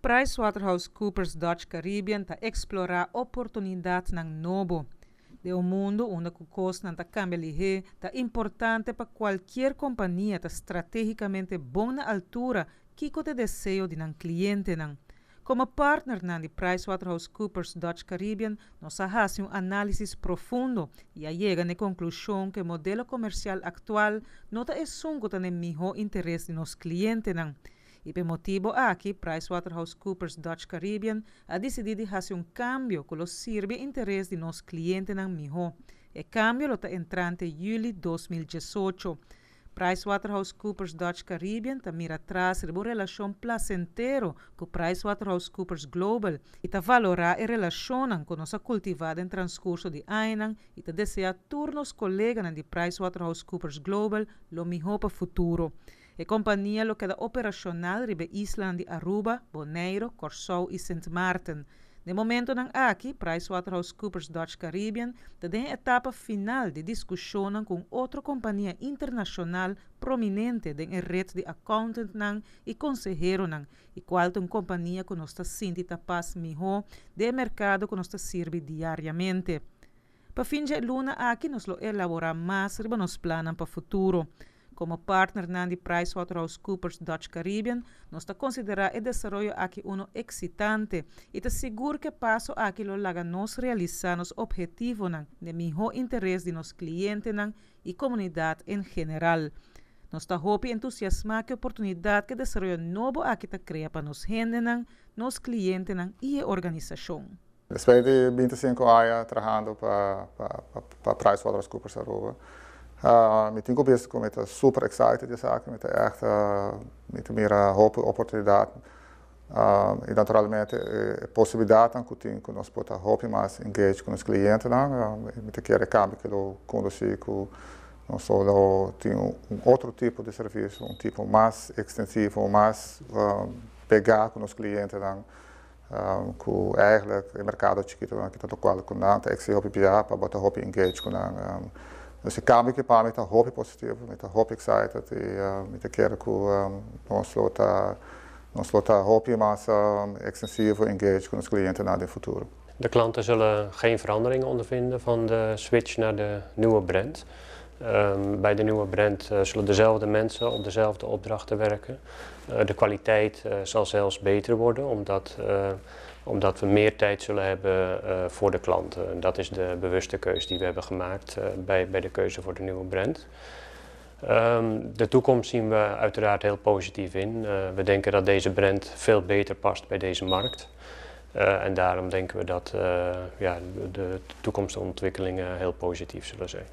PricewaterhouseCoopers Dutch Caribbean ta explora oportunidadnan nobo. Den un mundo unda cu cosnan ta cambia lihe, ta importante pa cualkier compania ta strategicamente bon na altura kico ta e deseo di nan clientenan. Como partnernan di PricewaterhouseCoopers Dutch Caribbean, nos a haci un analisis profundo y a yega na e conclusion cu e modelo comercial actual no ta esun cu ta den miho interes di nos clientenan. Y pa e motibo aki, PricewaterhouseCoopers Dutch Caribbean a dicidi di haci un cambio cu lo sirbi interes di nos clientenan miho. E cambio lo ta entrante juli 2018. PricewaterhouseCoopers Dutch Caribbean ta mira atras riba un relacion placentero cu PricewaterhouseCoopers Global y ta valora e relacionnan cu nos a cultiva den transcurso di añanan y ta desea tur nos coleganan di PricewaterhouseCoopers Global lo miho pa futuro. E compania lo keda operacional riba islanan di Aruba, Bonaire, Corsou y Sint Maarten. Na e momentonan aki, PricewaterhouseCoopers Dutch Caribbean ta den etapa final di discusion cu otro compania internacional prominente den red di accountantnan y conseheronan, y cual ta un compania cu nos ta sinti ta pas miho den mercado cu nos ta sirbi diariamente. Pa fin di luna aki nos lo elabora mas riba nos plannan pa futuro. Como partner di PricewaterhouseCoopers Dutch Caribbean, nos ta considera e desaroyo aki uno excitante y ta sigur cu e paso aki lo laga nos realisa nos obhetivonan den miho interes di nos clientenan y comunidad en general. Nos ta hopi entusiasma cu e oportunidad cu e desaroyo nobo aki ta crea pa nos hendenan, nos clientenan y organisacion. Despues di 25 aña trahando pa PricewaterhouseCoopers Aruba, mi tin cu bisa cu mi ta super excited di esaki, mi ta echt, mi ta mira hopi oportunidad y naturalmente e posibilidad cu tin cu nos por ta hopi mas engage cu nos clientenan. Mi ta kere cambio cu lo conduci cu nos lo tin un otro tipo di servicio, un tipo mas extensivo, mas pega cu nos clientenan, cu eigenlijk e mercado chikito cu ta locual cu nan ta exige hopi bia pa bo ta hopi engage cu nan. Dus e cambio cu pa mi ta hopi positivo, mi ta hopi excited y mi ta kere cu nos lo ta hopi mas extensivo engage cu nos clientenan den futuro. De klanten zullen geen veranderingen ondervinden van de switch naar de nieuwe brand. Bij de nieuwe brand zullen dezelfde mensen op dezelfde opdrachten werken. De kwaliteit zal zelfs beter worden, omdat we meer tijd zullen hebben voor de klanten. En dat is de bewuste keuze die we hebben gemaakt bij de keuze voor de nieuwe brand. De toekomst zien we uiteraard heel positief in. We denken dat deze brand veel beter past bij deze markt. En daarom denken we dat, ja, de toekomstontwikkelingen heel positief zullen zijn.